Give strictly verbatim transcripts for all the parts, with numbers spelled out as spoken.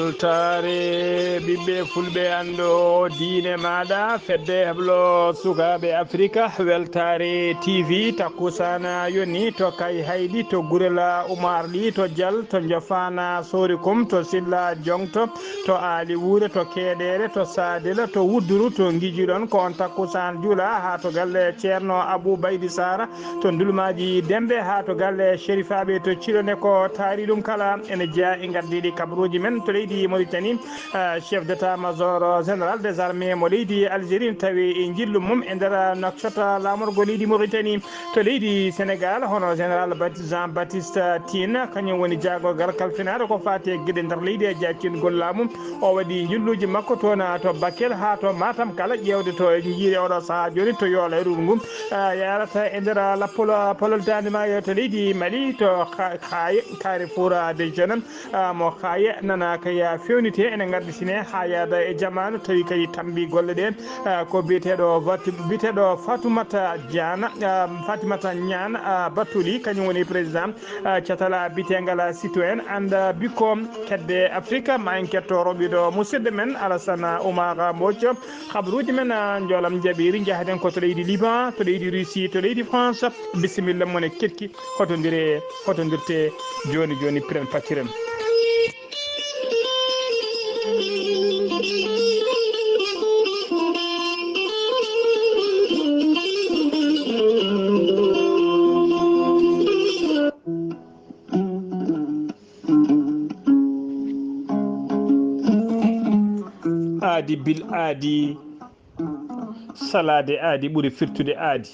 Weltaare ɓiɓɓe fulɓe, anndo diine maaɗa, fedde heblo sukaaɓe Afrika, Weltaare T V, takkusaan yoni to Kay Hayɗi, to Gurela Umaar Li, to Jal, to Njofaana Sorikum, to Silla Joŋto, to Aali Wuure, to Keeɗeere, to Saadila, to Wudduru, to Ngijiɗon. Ko on takkusaan juula haa to galle Ceerno Abuu Baydi Saara, to Ndulmaaji Dembe haa to galle Sherifaaɓe to Ciɗone. Ko taari ɗum kala ene jeyaa e ngardiiɗi kabaruuji men to leydi Mauritanie. Ah, chef d'état-major général des armées mo leydi Algérie ne tawi e njillu mum e nder nokcota laamorgo leydi Mauritanie. To leydi Sénégal, hono général Bat-, Jean Baptiste Tine, kañum woni jaagorgal kalfinaaɗo ko faati e geɗe nder leydi e jaacingol laamu. O waɗi njilluuji makko toon to Bakel haa to Matam kala, ƴeewde to jiire oɗo sahaa jooni to Yoola e Rungu. Ah, yarata e nder lappol, ah, pololtaani maayo to leydi Mali, to Xa-, Xaaye, Carrefour, ah, des Jeunes, ah, mo Xaaye nanaaka ya feewnite ene ngarditine haa yaada e jamaanu, tawi kadi tambi golle ɗe, ah, ko biyeteeɗo Fatu-, biyeteeɗo Fatumata Diana, ah, Fatimata Ñaan, ah, Batuli, kañum woni président, ah, catala biyeteengal, ah, citoyen and, ah, bikko kedde Afrika. Ma en ketto roɓiɗo musidɗo men Alassane Oumar Mbodj. Habaruuji men, ah, njoolam jaɓiiri, njahaden ko to leydi Liban, to leydi Russie, to leydi France. Bisimilla mon e keɗki, hotondire, hotondirte jooni jooni, piren pacciren. Aadi bil aadi, salaade aadi ɓuri firtude aadi.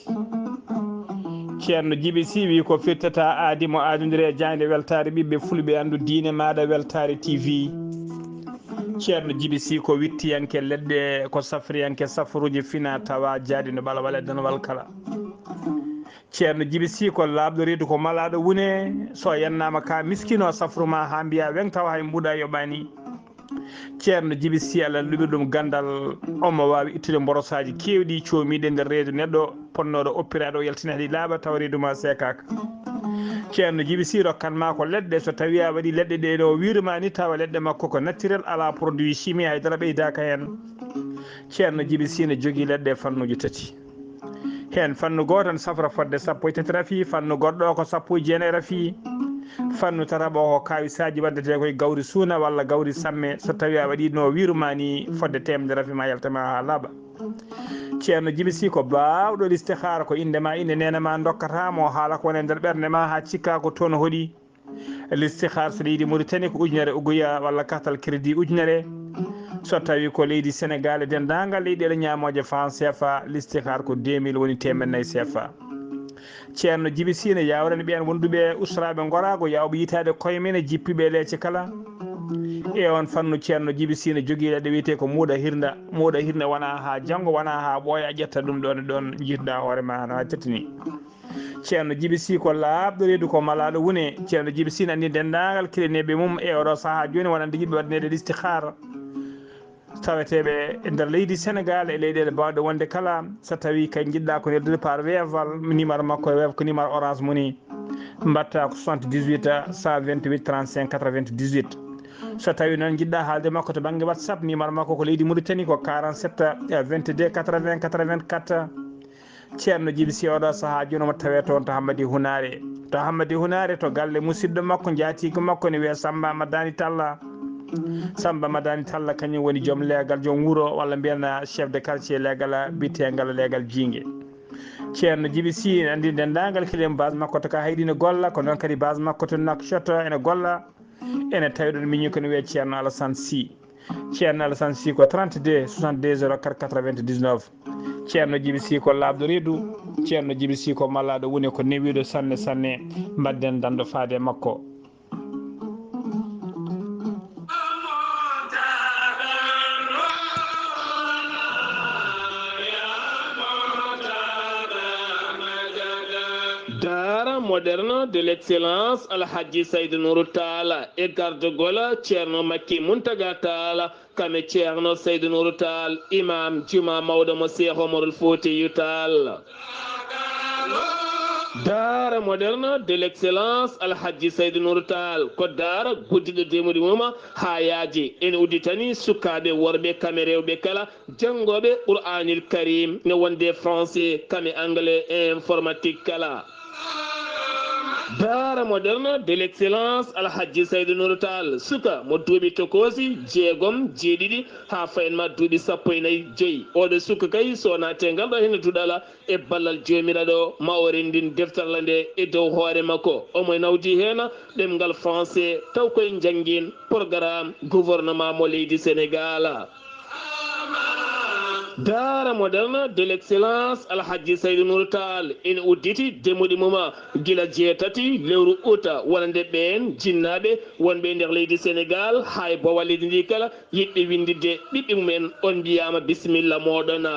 Ceerno Jibi Sy wi ko firtata aadi mo aadondiri e jaaynde Weltaare ɓiɓɓe fulɓe, anndu diine maaɗa Weltaare T V. Ceerno Jibi Sy ko wittiyanke leɗɗe, ko safriyanke safruuji fina tawa jaaɗi no ɓalwal e danwal kala. Ceerno Jibi Sy ko laaɓɗo reedu, ko malaaɗo wune, so yannaama ka miskino safru ma haa mbiya weŋ tawa hay mbuuɗa yoɓaani. Ceerno Jibi Sy, Allah luɓiri ɗum ganndal, omo waawi ittude mborosaaji keewɗi coomiiɗe nder reedu neɗɗo, ponnooɗo oppiraade o yaltina ɗi laaɓa tawa reedu ma seekaaka. Ceerno Jibi Sy rokkan ma ko leɗɗe, so tawi a waɗi leɗɗe ɗe no wiiruma ni tawa leɗɗe makko ko naturel, alaa produit chimie, hay dara ɓeydaaka heen. Ceerno Jibi Sy ne jogii leɗɗe fannuuji tati. Heen fannu gooto ne safra fodde sappo e tati rafi, fannu goɗɗo ko sappo e jeenayi rafi, fannu tataɓo ko kaawisaaji waɗdetee koye gawri suuna walla gawri samme, so tawi a waɗi no wiiruma ni fodde teemedere rafi ma yalta ma haa laaɓa. Ceerno Jibi Sy ko baawɗo listihaara, ko innde ma, innde neene ma ndokkata mo, haala ko woni e nder ɓernde ma haa cikka ko toon hoɗi. Listihaar so leydi Mauritanie ko ujunere uguya walla kartal crédit ujunere. So tawi ko leydi Sénégal e denndaangal leyɗeele ñaamooje franc C F A, listihaar ko deux mille woni teemedde nayi C F A. Ceerno Jibi Sy ne yaawrani ɓeen wonduɓe usraaɓe ngoraago yaawɓe yitaade koye men e jippiiɓe e leece kala. E oon fannu Ceerno Jibi Sy ne jogii leɗɗe wiyetee ko muuɗa hirnda. Muuɗa hirnda wona haa janngo, wona haa ɓooya, ƴetta ɗum ɗoon e ɗoon, njiituɗaa hoore ma no haa tettini. Ceerno Jibi Sy ko laaɓɗo reedu, ko malaaɗo wune. Ceerno Jibi Sy ne anndi denndaangal kilineeɓe mum e oɗo sahaa jooni wonande yiɗɓe waɗaneede listihaara. Taweteeɓe e nder leydi Sénégal e leyɗeele baawɗe wonde kala, so tawi kay njiɗɗa ko neldude par Wave, numéro makko e Wave ko numéro orange moni, mbaɗta ko soixante-dix-huit cent vingt-huit trente-cinq quatre-vingt-dix-huit. So tawi noon njiɗɗa haalde makko to bannge WhatsApp, numéro makko ko leydi Mauritanie ko quarante-sept vingt-deux quatre-vingts quatre-vingt-quatre. Ceerno Jibi Sy oɗo sahaa jooni omo tawee toon to Hammadi Hunaare. To Hammadi Hunaare to galle musidɗo makko, njaatiigo makko ne wiyee Samba Madani Talla. Samba Madani Talla kañum woni joom leegal, joom wuro, walla mbiyen chef de quartier leegal biyeteengal leegal Jiinge. Ceerno Jibi Sy ne anndi denndaangal kilim base makko to ka Hayɗi ne golla, ko noon kadi base makko to Nouakchott ene golla. Ene tawi ɗon miñi ko ne wiyee Ceerno Alassane Sy. Ceerno Alassane Sy ko trente-deux soixante-deux zéro quatre quatre-vingt-dix-neuf. Ceerno Jibi Sy ko laaɓɗo reedu. Ceerno Jibi Sy ko malaaɗo wune, ko newiiɗo sanne sanne. Mbaɗden danndo faade e makko. Daara moderne de l'excellence Alhaji Saïd Nourou Tall e gardagol Ceerno Makki Muntaga Tall, kam e Ceerno Saïd Nourou Tall, imam juma mawɗo mo Cheikh Omarul Foutiyou Tall. Daara Moderne de l'Excellence Alhaji Saydou Nour Tall ko daara guddiɗo demuɗi mum haa yaaji. Ene udditani sukaaɓe worɓe kam e rewɓe kala janngooɓe Qur'aanil Kariim, ne wonde français kam e anglais e informatique kala. Daara Moderne de l'Excellence Alhaji Saydou Nour Tall, suka mo duuɓi tokoosi jeegom, jeeɗiɗi haa fayin ma duuɓi sappo e nayi joyi. Oɗo suka kay so naate ngal ɗo hene duɗala e ballal Joomiraaɗo ma o renndin defterla nde e dow hoore makko. Omo nawdi heen ɗemngal français taw koye njanngin programme gouvernement mo leydi Sénégal. Daara Moderne de l'Excellence Alhaji Saydou Nour Tall ene udditi demuɗi mum gila jeetati lewru uta wonande ɓeen jinnaaɓe wonɓe e nder leydi Sénégal haa e bowal leydi ndi kala yiɗɓe winnditde ɓiɓɓe mumen on mbiyaama bisimilla mooɗon.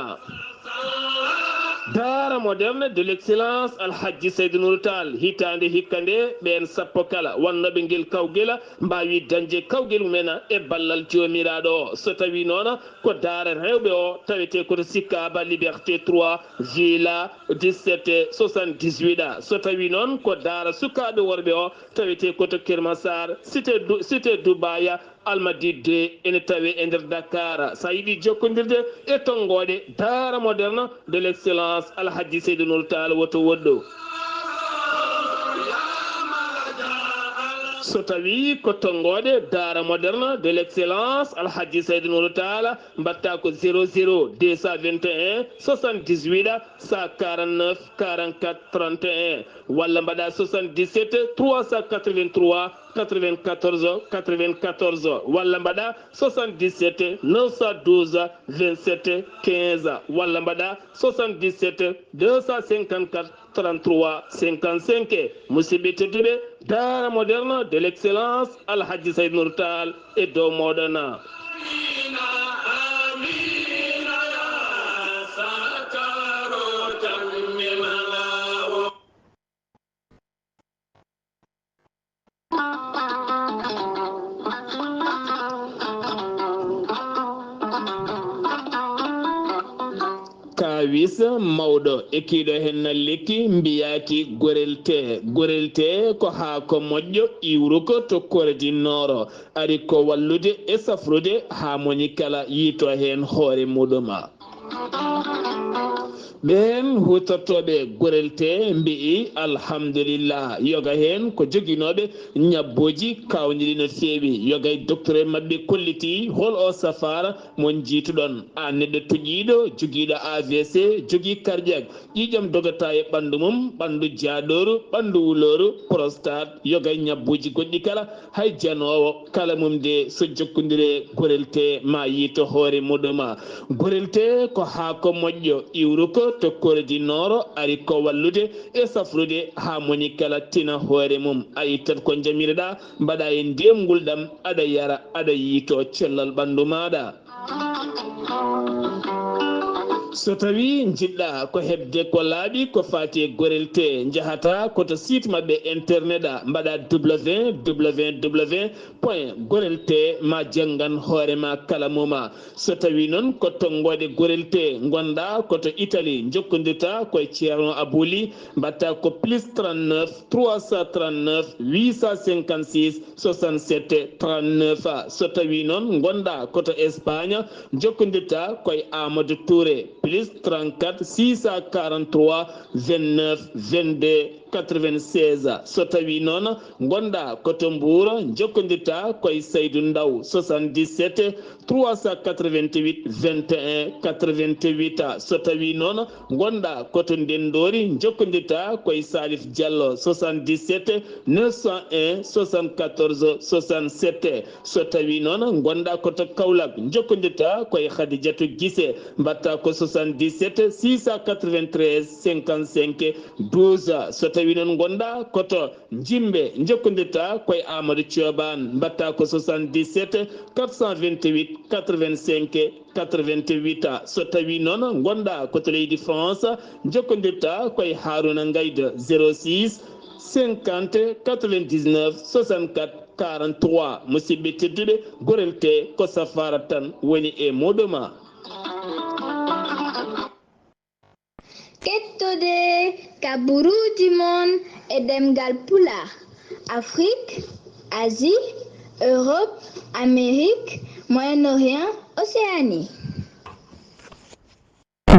Daara Moderne de l'Excellence Alhaji Saydou Nour Tall hitaande hikka nde ɓeen sappo kala wannooɓe ngel kawgel mbaawi dañde kawgel mumen e ballal Joomiraaɗo. So tawii noon ko daara rewɓe o tawetee ko to Sicap Liberté trois villa dix-sept soixante-dix-huit. So tawii noon ko daara sukaaɓe worɓe o tawetee ko to Keur Massar cité Du- cité Dubaïa Almadies deux ene tawee e nder Dakar. So a yiɗi jokkondirde e tonngooɗe Daara Moderne de l'Excellence Alhaji Saydou Nour Tall woto woɗɗo. So tawii ko tonngooɗe Daara Moderne de l'Excellence Alhaji Saydou Nour Tall mbaɗta ko zéro zéro deux cent vingt et un soixante-dix-huit cent quarante-neuf quarante-quatre trente et un walla mbaɗa soixante-dix-sept trois cent quatre-vingt-trois quatre-vingt-quatorze quatre-vingt-quatorze walla mbaɗa soixante-dix-sept neuf cent douze vingt-sept quinze walla mbaɗa soixante-dix-sept deux cent cinquante-quatre trente-trois cinquante-cinq. Musidɓe tedduɓe, Daara Moderne de l'Excellence Alhaji Saydou Nour Tall e dow mooɗon. Kaawis mawɗo e kiiɗo heen na lekki mbiyaaki gorel tee. Gorel tee ko haako moƴƴo iwruko to kordi nooro. Ari ko wallude e safrude haa moni kala yiito heen hoore muɗum. Ɓeen huutortooɓe gorel tee mbi'i alhamdulillah, yoga heen ko joginooɓe ñabbooji kaawniɗi no feewi. Yoga e docteur maɓɓe kolliti hol o safaara mo njiituɗon. Aan neɗɗo tuƴiiɗo, jogiiɗo A V C, jogii cardiaque, ƴiiƴam dogata e ɓanndu mum, ɓanndu jaaɗooru, ɓanndu wulooru, prostate, yoga e ñabbooji goɗɗi kala, hay janoowo kala mum de so jokkondire gorel tee ma yiito hoore muɗum. Gorel tee ko haako moƴƴo iwruko to kordi nooro ari ko wallude e safrude haa moni kala tina hoore mum. A ittat ko njamireɗaa mbaɗa e ndiyam ngulɗam aɗa yara aɗa yiito cellal ɓanndu maaɗa. So tawii njiɗɗaa ko heɓde ko laaɓi ko faati e gorel tee, njahata ko to site maɓɓe internet a, mbaɗa www point gorel tee ma janngan hoore ma kala muma. So tawii noon ko tonngooɗe gorel tee ngonɗaa ko to Italie, njokkondirta ko e Ceerno Abuli, mbaɗta ko plus trente-neuf trois cent trente-neuf huit cent cinquante-six soixante-sept trente-neuf. So tawii noon ngonɗaa ko to Espagne, njokkondirta ko e Amadou Touré, plus trente-quatre six cent quarante-trois vingt-neuf vingt-deux quatre-vingt-seize. So tawii noon ngonɗaa ko to Mbuur, njokkondirta ko e Saydou Ndaw, soixante-dix-sept trois cent quatre-vingt-huit vingt et un quatre-vingt-huit. So tawii noon ngonɗaa ko to Ndenndoori, njokkondirta ko e Salif Diallo, soixante-dix-sept neuf cent un soixante-quatorze soixante-sept. So tawii noon ngonɗaa ko to Kaolack, njokkondirta ko e Khadijatou Guissé, mbaɗta ko soixante-dix-sept six cent quatre-vingt-treize cinquante-cinq douze. So tawii noon ngonɗaa ko to Njimbe, njokkondirta ko e Amadou Thioban, mbaɗta ko soixante-dix-sept quatre cent vingt-huit quatre-vingt-cinq quatre-vingt-huit. So tawii noon ngonɗaa ko to leydi France, njokkondirta ko e Harouna Ngaïda, zéro six cinquante quatre-vingt-dix-neuf soixante-quatre quarante-trois. Musidɓe tedduɓe, gorel tee ko safaara tan woni e muɗum. Kettude Kabaruuji mon e ɗemngal Pulaar, Afrik, Asie, Europe, Amérique, Moyen-Orient, Océanie.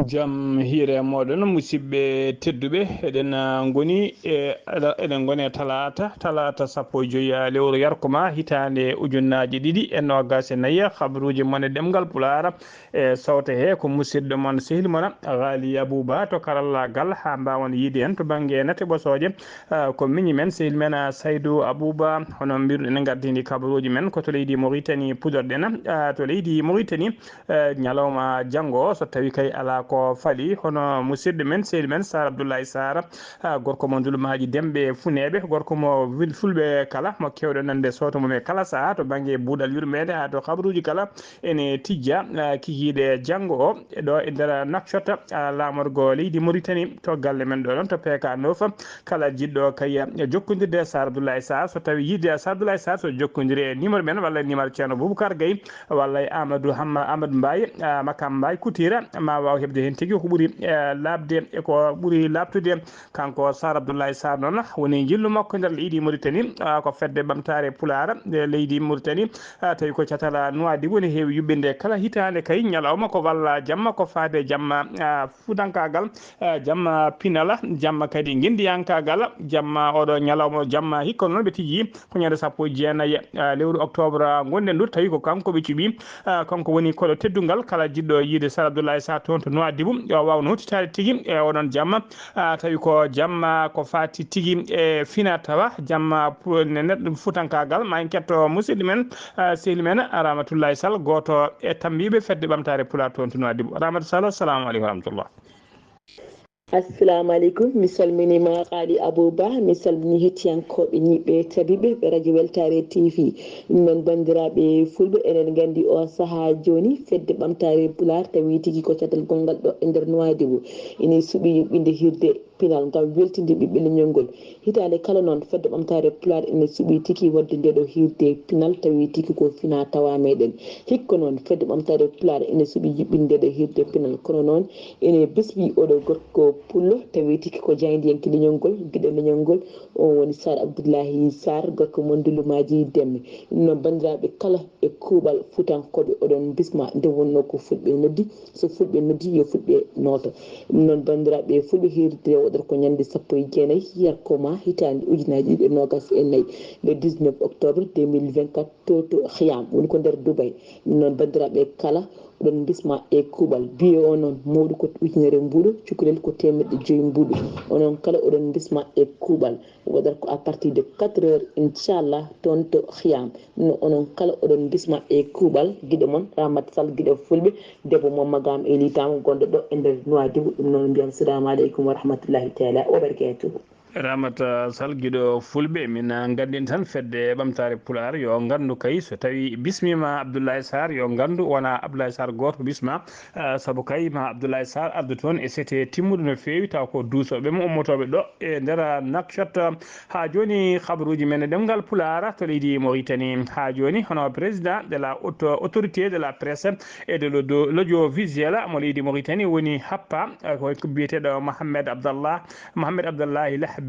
Jam hiire e mooɗon, musidɓe tedduɓe. Eɗen, ah, ngoni e, eɗen ngoni e talaata, talaata sappo e joy, ah, lewru yarkoma, hitaande ujunnaaje ɗiɗi e noogas e nayi. Kabaruuji mon e ɗemngal Pulaar, e sawte he ko musidɗo mon, sehil mon, Ghali Abouba to karallaagal, haa mbaawon yiide en to bannge nate ɓosooje. Ah, ko miñi men, sehil men, ah, Saydou Abouba, hono mbiruɗen, en ngardini kabaruuji men ko to leydi Mauritanie pudorɗen, ah, to leydi Mauritanie, eh, ñalawma janngo o, so tawi kay alaa ko fali, hono musidɗo men, sehil men, Sar Abdoulaye Sar, ah, gorko mo Ndulumaaji Demɓe Funeeɓe, gorko mo wil-, Fulɓe kala, mo keewɗen nande sooto mum e kala sahaa to bannge buuɗal yurmeende haa to kabaruuji kala, ene tijja, ah, kikiiɗe janngo o, ɗo e nder Nouakchott, ah, laamorgo leydi Mauritanie, to galle men ɗo ɗon to P K neuf. Kala jiɗɗo kay jokkondirde e Sar Abdoulaye Sar, so tawi yiide Sar Abdoulaye Sar, so jokkondiri e numéro men walla e numéro Ceerno Boubacar Gaye walla e Amadou Hamma, Amadou Mbaye, ah, Makam Mbaye Kutira, ma waaw heɓde heen tigi ko ɓuri, eh, laaɓde e ko ɓuri laaɓtude. Kanko Sar Abdoulaye Sar noon woni njillu makko nder leydi Mauritanie, ah, ko fedde ɓamtaare Pulaar, eh, leydi Mauritanie, ah, tawi ko catal Nouadhibou, ne heewi yuɓɓinde kala hitaande kay ñalawma ko walla jamma ko faade jamma, ah, fuutankaagal, eh, jamma pinal, jamma kadi ngenndiyankaagal, jamma oɗo ñalawma, jamma hikka noon ɓe tigi ko ñande sappo e jeenayi, eh, lewru octobre, ah, ngonɗen ɗo, tawi ko kanko ɓe cuɓi, ah, kanko woni koɗo teddungal kala jiɗɗo yiide Sar Abdoulaye Sar toon to Nouadhibou, yo waaw no huttitaade tigi e oɗon jamma, ah, tawi ko jamma ko faati tigi e fina tawa, jamma pu-, ne-, neɗɗo fuutankaagal. Ma en ketto musidɗo men, ah, sehil men Ramatoulaye Sall, gooto e tambiiɓe fedde ɓamtaare Pulaar toon to Nouadhibou. Ramata Sall, assalamu aleykum wa rahmatullah. Assalamu aleykum, mi salminiima Qaali Abou Ba, mi salmini hettiyankooɓe ñiɓɓe tabiɓe ɓe radio Weltaare T V. Ɗum noon, banndiraaɓe fulɓe, eɗen nganndi oo sahaa jooni, fedde ɓamtaare Pulaar tawi tigi ko catal gonngal ɗo e nder Nouadhibou, ene suɓii yuɓɓinde hiirde pinal ngam weltinde ɓiɓɓe leñol ngol. Hitaande kala noon, fedde ɓamtaare Pulaar ene suɓii tigi waɗde ndee ɗoo hiirde pinal, tawi tigi ko fina tawa meɗen. Hikka noon, fedde ɓamtaare Pulaar ene suɓii yuɓɓinde ndee ɗoo hiirde pinal, kono noon ene bismii oɗo gorko pullo, tawi tigi ko jaayndiyanke leñol ngol, giɗo leñol ngol, oon woni Sar Abdoulahi Sar, gorko mo Ndulumaaji Demɓe. Ɗum noon, banndiraaɓe kala e kuuɓal fuutankooɓe, oɗon bismaa, nde wonnoo ko fulɓe noddi, so fulɓe noddi, yo fulɓe nooto. Ɗum noon, banndiraaɓe fulɓe, hiirde waɗata ko ñande sappo e jeenayi yarkoma, hitaande ujunaaji ɗiɗi e noogas e nayi, le dix-neuf octobre deux mille vingt-quatre, to, to Khiyam, woni ko nder Dubai. Ɗum noon, banndiraaɓe kala, oɗon bismaa e kuuɓal. Billet o noon, mawɗo ko ujunere mbuuɗu, cukalel ko teemedde joyi mbuuɗu. Onon kala, oɗon bismaa e kuuɓal. Waɗata ko à partir de quatre heures, inchallah, toon to Khiyam. No onon kala, oɗon bismaa e kuuɓal, giɗo mon, Ramata Sall, giɗo fulɓe, debbo Mamma Gam e Litam, gonɗo ɗo e nder Nouadhibou. Ɗum noon, mbiyam, salamu aleykum wa rahmatullahi taala wa barakatuhu. Ramata Sall, giɗo fulɓe, min, ah, nganndin tan fedde ɓamtaare Pulaar, yo nganndu kay, so tawi bismiima Abdoulaye Sarr, yo nganndu wona Abdoulaye Sarr gooto bisma, ah, sabu kay ma Abdoulaye Sarr ardu toon e sete timmuɗo no feewi, taw ko duusooɓe mo, ummotooɓe ɗo e nder Nouakchott. Haa jooni, habaruuji men e ɗemngal Pulaar to leydi Mauritanie. Haa jooni, hono président de la haute autorité de la presse et de l'audio-, l'audiovisuel mo leydi Mauritanie woni happa, eh, ko biyeteeɗo Mohamed Abdallah, Mohamed Abdallahi Lahbiba.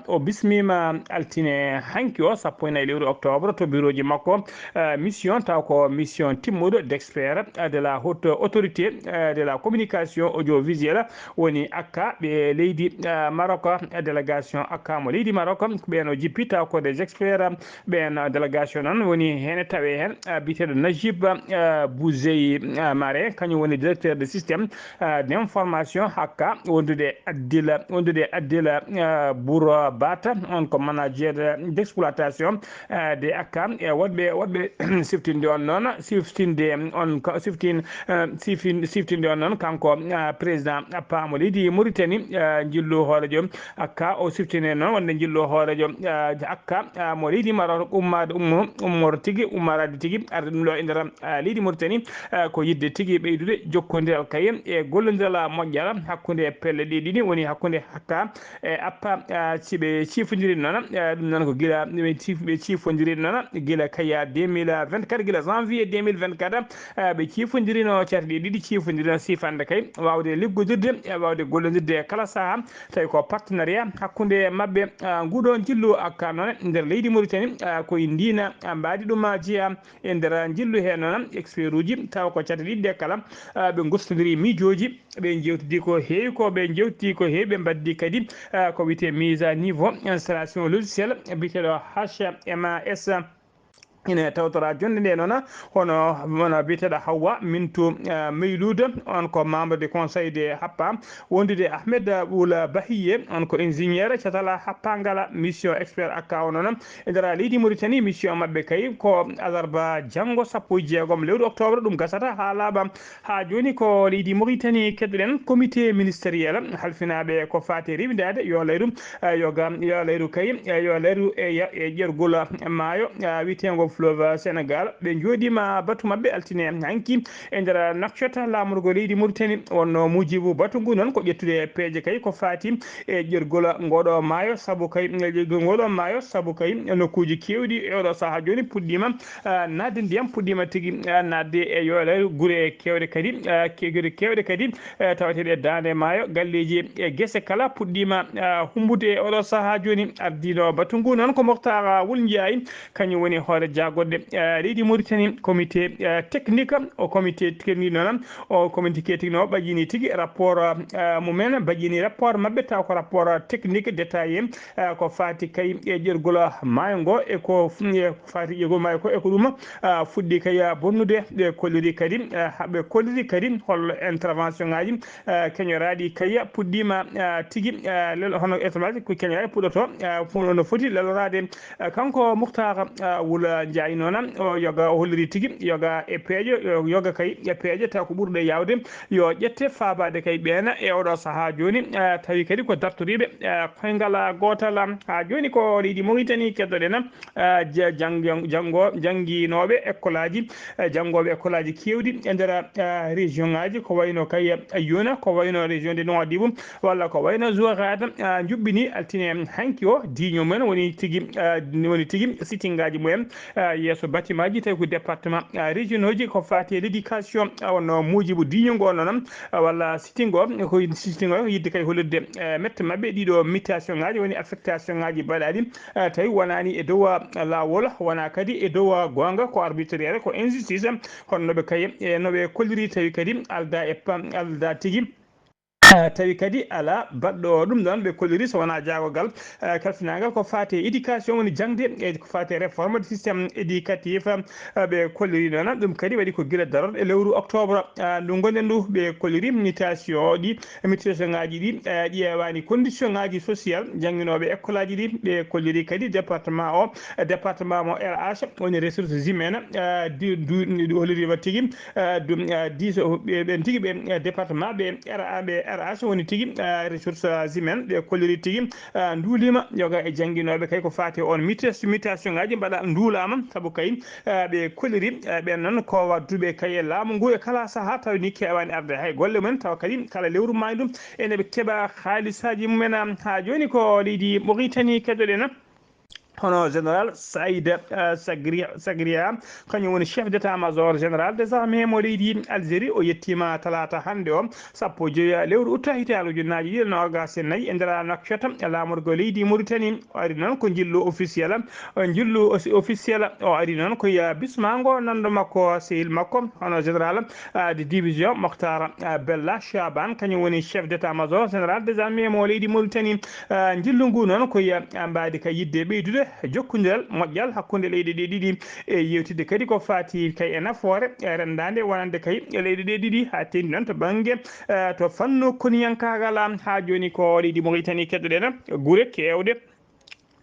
O bismiima altine hanki o, sappo e nayi lewru octobre, to birooji makko, eh, mission, taw ko mission timmuɗo d'expert, eh, de la haute autorité, eh, de la communication audiovisuelle, woni akka ɓe leydi, eh, Maroc, eh, délégation akka mo leydi Maroc, ɓen o jippi, taw ko des experts, ɓen, eh, délégation noon woni heen, tawe heen, eh, biyeteeɗo Najib, eh, Bouzey, eh, Mare, kañum woni directeur de système, eh, d'information akka, wondude Addila, wondude Addila, eh, Bour Bata, on ko manager d'exploitation, eh, de akka, e woɗɓe, woɗɓe siftinde on noon, siftinde on ko, siftin-, eh, sifin-, siftinde on noon kanko, eh, président Paamo leydi Mauritanie, eh, njillu hoorejo akka, o siftine noon wonde njillu hoorejo, eh, akka, eh, mo leydi Maroc ummaade, ummo-, ummoro tigi, ummaraade tigi, arde ɗum ɗo e nder, eh, leydi Mauritanie, eh, ko yidde tigi ɓeydude jokkondiral kay e gollondiral moƴƴal hakkunde pelle ɗe ɗiɗi, woni hakkunde akka e appa, ah, si ɓe ciifondiri noon, ah, ɗum noon ko gila ɓe ciif-, ɓe ciifondiri noon gila kaya deux mille vingt-quatre, gila janvier deux mille vingt-quatre, ah, ɓe ciifondirino cate ɗe ɗiɗi, ciifondirino sifande kay waawde liggodirde, ah, waawde gollondirde e kala sahaa, tawi ko partenariat hakkunde maɓɓe, ah, nguɗo njillu akka noon nder leydi Mauritanie, ah, koye ndiina, ah, mbaadi ɗum, ah, jeyaa e nder njillu he noon expert uji, tawa ko cate ɗiɗi ɗe kala, ah, ɓe gostodiri miijooji, ɓe njewtidi ko heewi, ko ɓe njewtidi ko heewi, ɓe mbaddi kadi, ah, ko wiyetee mise à niveau installation logiciel biyeteeɗo H M A S. Ine tawtora jonnde nde noon, hono, hono biyeteeɗo Hawwa Mintu, ah, Meyluuda, on ko membre du conseil de happa, wondude Ahmed Boula Bahiye, on ko ingénieur catal happangal mission expert akka o noon. E nder leydi Mauritanie, mission maɓɓe kay ko alarba janngo sappo e jeegom lewru octobre, ɗum gasata haa laaɓa. Haa jooni ko leydi Mauritanie keɗoɗen comité ministériel halfinaaɓe ko faati e rewindaade yo layru, eh, yo ga-, yo layru kay, eh, yo layru e ya-, e ƴergol maayo, eh, wiyeteengo fleuve Sénégal. Ɓe njooɗiima batu maɓɓe altine hanki e nder Nouakchott, laamorgo leydi Mauritanie. Wonno muujibu batu ngu noon ko ƴettude peeje kay ko faati e ƴergol ngooɗo maayo, sabu kay, e ƴergol ngooɗo maayo, sabu kay nokkuuji keewɗi e oɗo sahaa jooni puɗɗiima, ah, naatde ndiyam, puɗɗiima tigi, ah, naatde e yoole gure keewɗe kadi, ah, ke-, gure keewɗe kadi, eh, taweteeɗe daande maayo, galleeji e gese kala puɗɗiima, ah, humbude e oɗo sahaa jooni. Ardiiɗo batu ngu noon ko Moctar Wul Ndiaye, kañum woni hoore jaagoɗe, eh, leydi Mauritanie, comité, eh, technique, o comité technique noon, o comité technique noon ɓajini tigi rapport, eh, mumen, ɓajini rapport maɓɓe, taw ko rapport technique détaillé, eh, ko faati kay e ƴergol maayo ngo e ko f-, e ko faati ƴergol maayo ko e ko ɗum, ah, fuɗɗi kay, ah, bonnude. Ɓe kolliri kadi, ah, ɓe kolliri kadi holno intervention ngaji, ah, keñoraaɗi kay puɗɗiima, ah, tigi, ah, lel-, hono intervention ko keñoraaɗi puɗɗoto, ah, fu-, no foti leloraade. Ah, kanko Mouhtar, ah, Wula Ndiaye noon, o yoga, o holliri tigi yoga e peeje, yo-, yoga kay e peeje taw ko ɓurɗe yaawde yo ƴette faabaade kay ɓeena e oɗo sahaa jooni, ah, tawi kadi ko dartoriiɓe, ah, koyngal gootal. Haa jooni ko leydi Mauritanie keddoɗen, ah, ja-, jang-, janngo, jannginooɓe ekkolaaji, ah, janngooɓe ekkolaaji keewɗi e nder, ah, région ŋaaji, ko wayno kay Yuna, ko wayno région de Nouadhibou, walla ko wayno Zouérate, ah, njuɓɓini altine hanki o, diiño mumen woni tigi, ah, woni tigi sittingaaji mumen, ah, yeeso bâtiment ji, tawi ko département, ah, région uji ko faati e l'éducation, ah, wonno muujibu diiño ngo noon, ah, walla sitting o, ko sitting o ko yidde kay hollirde, eh, mette maɓɓe ɗiɗo mutation ŋaaji, woni affectation ŋaaji baɗaaɗi, eh, tawi wonaani e dow, ah, laawol, wona kadi e dow, ah, goonga, ko arbitraire, ko injustice, hono no ɓe kay, e no ɓe kolliri, tawi kadi alda e pam-, alda tigi. Ah, tawi kadi alaa baɗɗo ɗum ɗoon, ɓe kolliri so wonaa jaagogal, ah, kalfinaangal ko faati e éducation, woni jaŋde, e ko faati e réforme du système éducatif, ah, ɓe kolliri noon. Ɗum kadi waɗi ko gila darorɗe lewru octobre, ah, ndu ngonɗen ndu, ɓe kolliri mutation ɗi, mutation ŋaaji ɗi, ah, ƴeewaani condition ŋaaji social jannginooɓe école aji ɗi, ɓe kolliri kadi département o, département mo R H, woni ressources humaines, ah, di-, du-, holliri wa tigi, ah, du-, ah, diiso, ɓe-, ɓen tigi ɓe, ah, département ɓe R A, ɓe R H woni tigi, ah, ressources humaines, ɓe kolliri tigi, ah, nduuliima yoga e jannginooɓe kay ko faati on mutation, mutation ŋaaji mbaɗa nduulaama, sabu kay, ah, ɓe kolliri, ah, ɓen noon ko wadduɓe kay e laamu ngu e kala sahaa, tawi ni keewaani arde hay golle mumen, tawa kadi kala lewru maayndu ene ɓe keɓa haalisaaji mumen. Haa jooni ko leydi Mauritanie keddoɗen. Hono général Saïd, eh, Sagri-, Sagria, kañum woni chef d'état-major général des armées mo leydi Algérie. O yettiima talaata hannde o, sappo e joyi lewru août, hitaande ujunnaaji ɗiɗi e noogaas e nayi, e nder Nouakchott, laamorgo leydi Mauritanie. O ari noon ko njillu officiel, o njillu osi-, officiel. O ari noon ko ya bismaango nanndo makko, sehil makko, hono général, ah, de division Mokhtar, ah, Bella Chaban, kañum woni chef d'état-major général des armées mo leydi Mauritanie. Ah, njillu ngu noon ko ya, ah, mbaadi ka yidde ɓeydude jokkondiral moƴƴal hakkunde leyɗe ɗe ɗiɗi e yewtidde kadi ko faati kay e nafoore, eh, renndaande wonande kay e leyɗe ɗe ɗiɗi, haa teeŋti noon to bannge, eh, to fannu koniyankaagal. Haa jooni ko leydi Mauritanie keddoɗen gure keewɗe.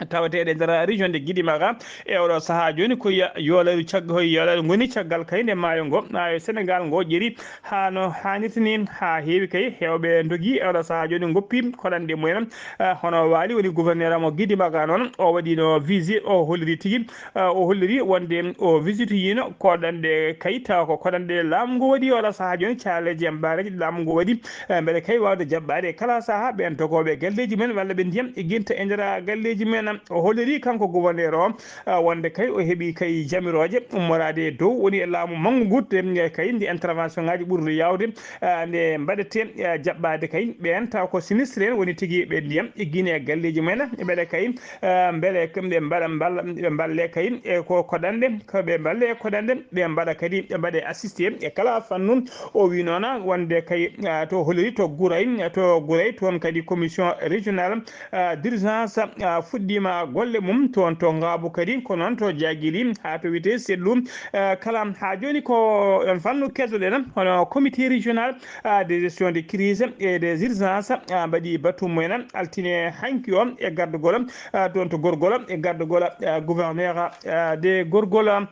taweteeɗe nder région de Guidimaga e oɗo sahaa jooni ko ya-, yoolaaru cagg-, hoy yoolaaru ngoni caggal kay nde maayo ngo, maayo Sénégal ngo ƴeri haa no haanirta ni, haa heewi kay. Heewɓe ndogi e oɗo sahaa jooni ngoppi koɗanɗe mumen, ah, hono waali woni gouverneur mo Guidimaga noon, o waɗiino visite, o holliri tigi, ah, o holliri wonde o visite yiino koɗanɗe kay, tawa ko koɗanɗe laamu ngu waɗi oɗo sahaa jooni, caaleeje e mbaareeje laamu ngu waɗi, eh, mbele kay waawde jaɓɓaade e kala sahaa ɓeen togooɓe galleeji mumen walla ɓe ndiyam e ginta e nder galleeji mumen. O holliri kanko gouverneur o, ah, wonde kay o heɓi kay jamirooje ummoraade e dow woni e laamu manngu ngu, te, eh, kay ndi intervention ngaaji ɓurɗo yaawde, ah, nde mbaɗetee, eh, jaɓɓaade kay ɓeen taw ko sinistré en woni tigi ɓe ndiyam e Guinée e galleeji mumen. Mbele kay, eh, mbele ɓe mbaɗa mballa, ɓe mballe kay e ko koɗanɗe, ko ɓe mballe e koɗanɗe, ɓe mbaɗa kadi, ɓe mbaɗe assisté e kala fannu. O wi noon wonde kay, ah, to holliri to Guray, to Guray toon kadi commission régionale, ah, d'urgence, ah, fuɗɗiima golle mum toon to Ngaabu kadi, ko noon to Jaagili haa to wiyetee Sellu, ah, kala. Haa jooni ko on fannu keddoɗen, hono comité régional, ah, de gestion de crise et des urgences, ah, mbaɗi batu mumen altine hanki o e gardagol, ah, toon to Gorgol e gardagol, ah, gouverneur, ah, de Gorgol.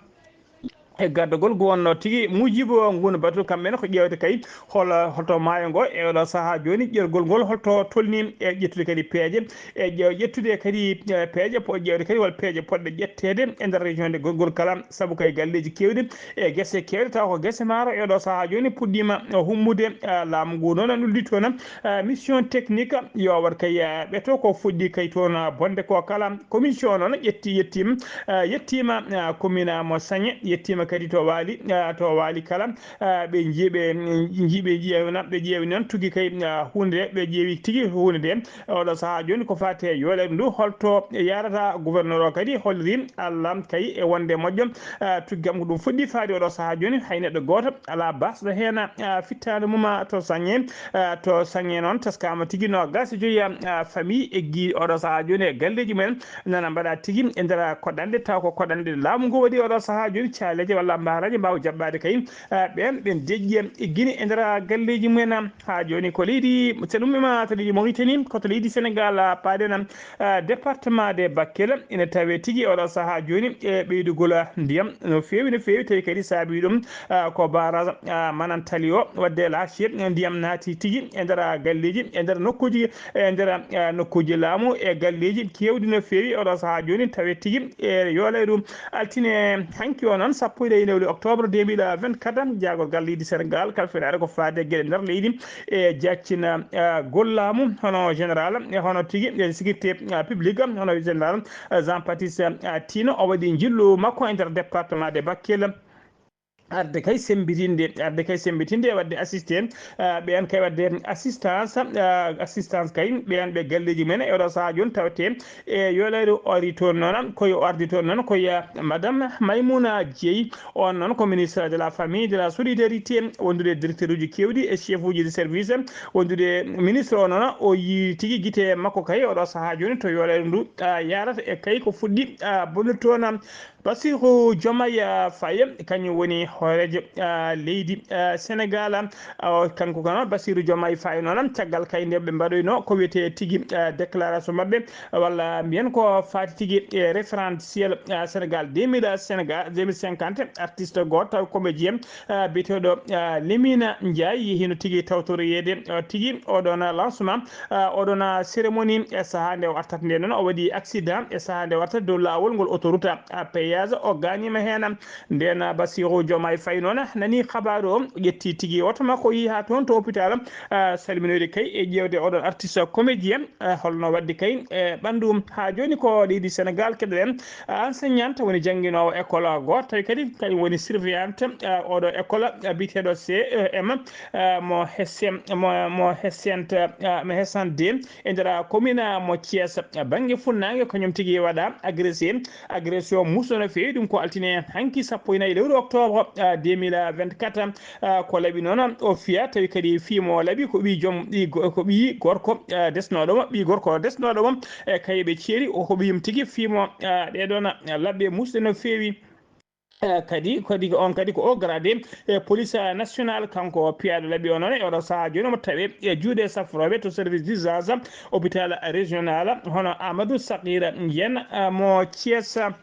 E gardagol ngu wonnoo tigi mujibo ngun batu, kamɓe ne ko ƴeewde kay hol, holto maayo ngo e oɗo sahaa jooni, ƴergol ngol holto tolni e ƴettude kadi peeje, e ƴeew-, ƴettude kadi, eh, peeje po-, ƴeewde kadi hol peeje poɗɗe ƴetteede e nder région de Gorgol kala, sabu kay galleeji keewɗi e gese keewɗe taw ko gese maaro e oɗo sahaa jooni puɗɗiima, eh, hummude, eh, laamu ngu noon udditi toon, eh, mission technique yo waɗ kay, eh, ɓeto ko fuɗɗi kay toon, eh, bonde ko kala. Commission noon ƴetti, yettiima, eh, yettiima, eh, commune mo Sañe, yettiima kadi to Waali, eh, to Waali kala, eh, ɓe nji-, ɓe nji-, ɓe ƴeewna, ɓe ƴeewi noon tigi kay, eh, huunde nde, ɓe ƴeewi tigi huunde nde. Oɗo sahaa jooni ko faati e yoolere ndu, holto yarata gouverneur o kadi holliri Allah kay e wonde moƴƴo, eh, tuggi am ko ɗum fuɗɗi faade oɗo sahaa jooni hay neɗɗo gooto alaa basɗo heen, eh, fittaandu mum, ah, to Sañe, eh, to Sañe noon teskaama tigi noogaas e joyi, ah, famille eggi oɗo sahaa jooni e galleeji mumen nana mbaɗa tigi e nder koɗanɗe, taw ko koɗanɗe laamu ngu waɗi oɗo sahaa jooni caaleeje walla mbaaraaje mbaawa jaɓɓaade kay, eh, ɓeen ɓe deƴƴi e Gine e nder galleeji mumen. Haa jooni ko leydi, so ɗum ɓe ma to leydi Mauritanie, ko to leydi Sénégal, ah, paaɗen, ah, département de Bakel ina tawee tigi oɗo sahaa jooni e ɓeydugol ndiyam no feewi, no feewi, tawi kadi saabii ɗum, ah, ko barrage, ah, Manantali o, waɗde laaci ndiyam naati tigi e nder galleeji, e nder nokkuuji, e nder, ah, nokkuuji laamu e galleeji keewɗi no feewi oɗo sahaa jooni, tawee tigi e yoolay ɗum altine hanki o noon, sappo e ɗiɗi lewru octobre deux mille vingt-quatre, jaagorgal leydi Sénégal kalfinaare ko faade e geɗe nder leydi e jaccina, ah, gollaamu hono général, e hono tigi e sécurité, ah, publique, hono général, ah, Jean Baptiste, ah, Tino, o waɗi njillu makko e nder département de Bakel. Arde kay sembitinde, arde kay sembitinde e waɗde assisté, ah, ɓeen kay waɗde assistance, ah, assistance kay ɓeen ɓe galleeji mumen e oɗo sahaa jooni tawte e yoolay ɗo o ari toon noon, koye o ardi toon noon, koye Madame Maymouna Dieye, on noon ko ministre de la famille, de la solidarité, wondude e directeur uji keewɗi e chef uji de service, wondude ministre o noon, o yii tigi gite makko kay oɗo sahaa jooni to yoolay ɗo ndu, ah, yarata e kay ko fuɗɗi, ah, bonnude toon. Bassirou Diomaye Faye, kañum woni hooreejo, ah, leydi, ah, Sénégal. Ah, o, kanko kono Bassirou Diomaye Faye noon, caggal kay nde ɓe mbaɗoyno ko wiyetee tigi, ah, déclaration maɓɓe, walla mbiyen ko faati tigi e référentiel, ah, Sénégal deux mille, Sénégal deux mille cinquante, artiste gooto taw comédien, ah, biyeteeɗo, ah, Lemina Ndiaye yehiino tigi tawtoroyeede, ah, tigi oɗon lancement, ah, oɗon cérémonie e sahaa nde o artata nde noon, o waɗi accident e sahaa nde o artata dow laawol ngol autoroute, ah, péage, o gaañiima heen. Ndeen Bassirou Diomaye Faye noon nani kabaaru o, ƴetti tigi oto makko, yehi haa toon to hôpital, ah, salminoyde kay e ƴeewde oɗon artiste comédien, ah, holno waɗdi kay e ɓanndu. Haa jooni ko leydi Sénégal keɗoɗen, ah, enseignante woni jannginoowo école gooto, tawi kadi kañum woni surveillante, ah, oɗo école, ah, biyeteeɗo C E M, ah, mo Hessen, mo, mo Hessent, ah, mo Hessent deux e nder commune, ah, mo Thiès, ah, bannge funnaange kañum tigi waɗa agressé. Agression muusɗo no feewi, ɗum ko altine hanki sappo e nayi lewru octobre, ah, deux mille vingt-quatre. Ah, ko laɓi noon o fiya, tawi kadi fii mo laɓi ko ɓii joom, ɓii go-, ko ɓii gorko, ah, desnooɗo mo, ɓii gorko desnooɗo mo, e kay ɓe ceeri, o ko ɓiyum tigi fii mo, ah, ɗee ɗoon, ah, laɓɓe muusɗe no feewi. Eh, kadi kadi on kadi ko o gradé e police nationale, kanko piyaɗo laabi o noon e oɗo sahaa jooni omo tawe e juuɗe safrooɓe to service d'urgence hôpital régional hono Amadou Sakir Yen, eh, mo Thiès.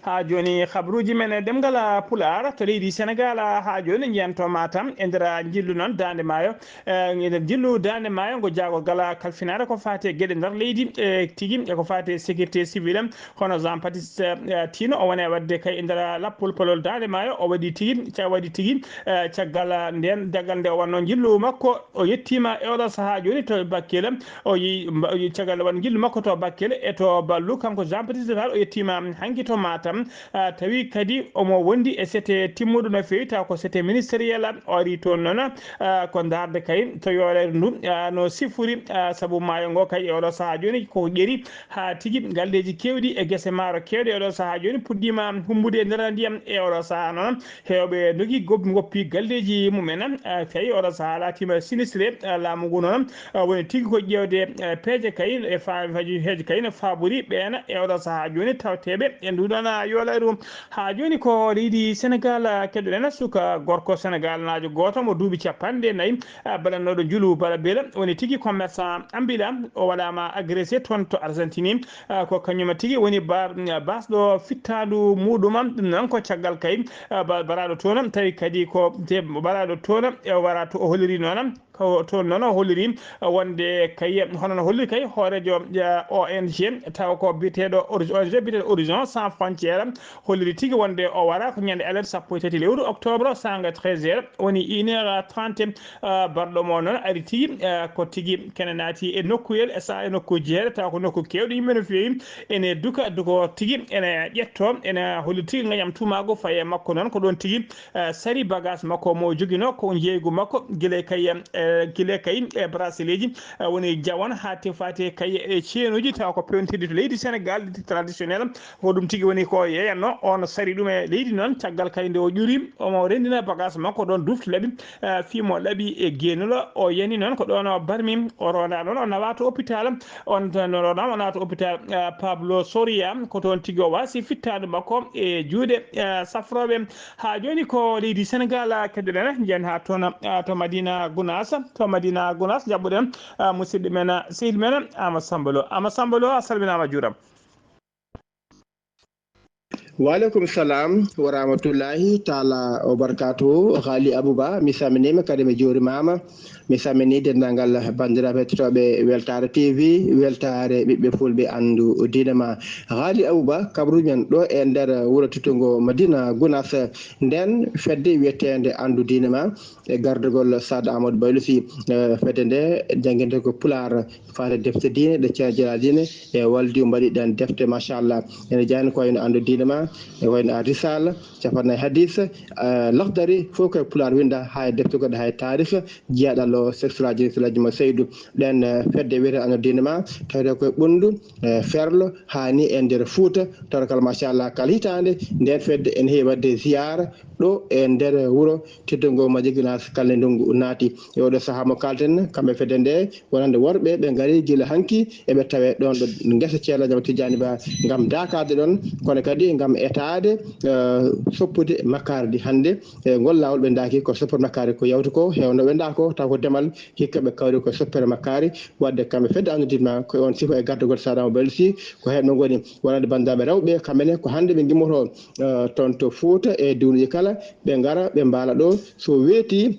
Haa jooni, habruuji men e ɗemngal Pulaar to leydi Senegaal, haa jooni njiyanto Matam e nder njillu noon Daande Maayo, eh, e nder njillu Daande Maayo ngo jaagorgal kalfinaare ko faati e geɗe nder leydi, e tigi e ko faati e sécurité civile, hono Jean Baptiste, eh, Tino, o woni e waɗde kay e nder lappol palol Daande Maayo, o waɗi tigi, ca-, waɗi tigi, eh, caggal ndeen, caggal nde o wannoo njillu makko, o yettiima e oɗo sahaa jooni to Bakkila, o yehi, mba-, o yehi caggal nde o waɗi njillu makko to Bakkila e to Ballu, kanko Jean Baptiste Tall, o yettiima hanki to Matam, ah, tawi kadi omo wondi e sete timmuɗo no feewi, taw ko sete ministériel, o ari toon noon, ah, ko ndaarde kay to yoolere ndu, ah, no sifori, ah, sabu maayo ngo kay e oɗo sahaa jooni ko ƴeri, haa tigi galleeji keewɗi e gese maaro keewɗe e oɗo sahaa jooni puɗɗiima humbude e nder ndiyam e oɗo sahaa noon. Heewɓe ndogi gob-, ngoppi galleeji mumen, ah, tawi oɗo sahaa laatiima sinistré, ah, laamu ngu noon, ah, woni tigi ko ƴeewde, ah, peeje kay e fa-, faji-, heeje kay no faaborii ɓeen e oɗo sahaa jooni tawteeɓe e ndu ɗoon, ah, yoolere. Haa jooni ko leydi Senegaal, ah, keɗoɗen suka gorko Senegaal naajo gooto mo duuɓi capanɗe nayi, ah, baɗannooɗo njillu balabela, woni tigi commerçant ambila, o waɗaama agressé toon to Argentine. Ah, ko kañum tigi woni ba-, basɗo fittaandu muɗum, ɗum noon ko caggal kay, ah, ba-, baraaɗo toon, tawi kadi ko te-, baraaɗo toon, e wara to o holliri noon, ko toon noon o holliri, ah, wonde kay, hono no holliri kay hooreejo, ah, O N G, taw ko biyeteeɗo Hori-, O N G biyeteeɗo Horizon Sans Frontières, holliri tigi wonde o wara ko ñande alet sappo e tati lewru octobre, sanga treize heures, woni une heure trente, ah, barɗo mo noon ari tigi, ah, ko tigi kene naati e nokkuyel, e sa-, e nokkuuji jeere, taw ko nokku keewɗo yimɓe no feewi, ene duka, duko tigi, ene ƴetto, ene holli tigi ngañam tuumaagu faye makko noon, ko ɗoon tigi, ah, sari bagage makko mo jogino, ko jeeygu makko, gila kay, eh, gila kay e braceleji, ah, woni jawon, haa te faati kay e ceenuji, taw ko pewntirɗi to leydi Senegaal, traditionnel, ko ɗum tigi woni ko yeeyanno, on sari ɗum e leydi noon, caggal kay nde o ƴuri, omo renndina bagage makko ɗoon dufti laaɓi, eh, fii mo laaɓi e geenulo, o yani noon ko ɗoon o barmi, o ronda noon o nawa to hôpital, on tan o ronda o nawa to hôpital, eh, Pablo Soria, ko toon tigi o wasi fittaandu makko e juuɗe, eh, safrooɓe. Haa jooni ko leydi Senegaal, ah, keɗoɗen, njiyen haa toon, ah, to Madina Gunaas, to Madina Gunaas, jaɓɓuɗen, ah, musidɗo men, ah, sehil men, Ama Samba Lo. Ama Samba Lo, a salminaama, a juuraama. Wa aleykum salam wa rahmatullahi taala wa barakatuhu. Ghali Abouba, mi salminiima kadi mi juurimaama. Mi salminii denndaangal banndiraaɓe hettotooɓe Weltaare T V, Weltaare ɓiɓɓe Fulɓe Anndu Diine Ma. Ghali Abouba, kabaruuji men ɗo e nder wuro teddungo Madina Gunaas. Nden fedde wiyeteende Anndu Diine Ma e gardagol Saad Amadou Baylo Sy, eh, fedde nde jannginte ko Pulaar, faade defte diine ɗe Ceerno Jalal Diine e waldi o mbaɗi ɗen defte, machallah. Ene jeyani ko wayno Anndu Diine Ma, e wayno a Risala, capanɗe nayi hadis, eh, Lahdari, fof koye Pulaar winnda, haa e defte goɗɗe, haa e taarih, Jeeɗal o, Sirfulaaji, Sirfulaaji mo Seydu. Ɗen, eh, fedde wiyetee Anndu Diine Ma, tawde koye Ɓunndu, eh, Ferlo, haa ni e nder Fuuta, tawa kala, machallah, kala hitaande, nden fedde ene heewi waɗde ziyaara ɗo e nder wuro teddungo Madina Gunaas, kala nde ndunngu naati. E oɗo sahaa mo kaalten, kamɓe fedde nde, wonande worɓe, ɓe ngari gila hanki, eɓe tawe ɗon ɗo ngesa Ceerno Jaw Tijjaani Ba, ngam daakaade ɗon, kono kadi ngam etaade, eh, soppude makkaari ndi. Hannde, e ngol laawol ɓe ndaaki ko soppude makkaari ko yawti ko, heewno ɓe ndaako, taw ko demal, hikka ɓe kawri ko soppere makkaari. Waɗde kamɓe fedde Anndu Diine Ma, ko e on sifa e gardagol Saad Amadou Baylo Sy, ko heen ɓe ngoni, wonande banndiraaɓe rewɓe, kamɓe ne ko hannde ɓe ngimmoto, eh, toon to Fuuta e duunuuji kala, ɓe ngara, ɓe mbaala ɗo, so weeti,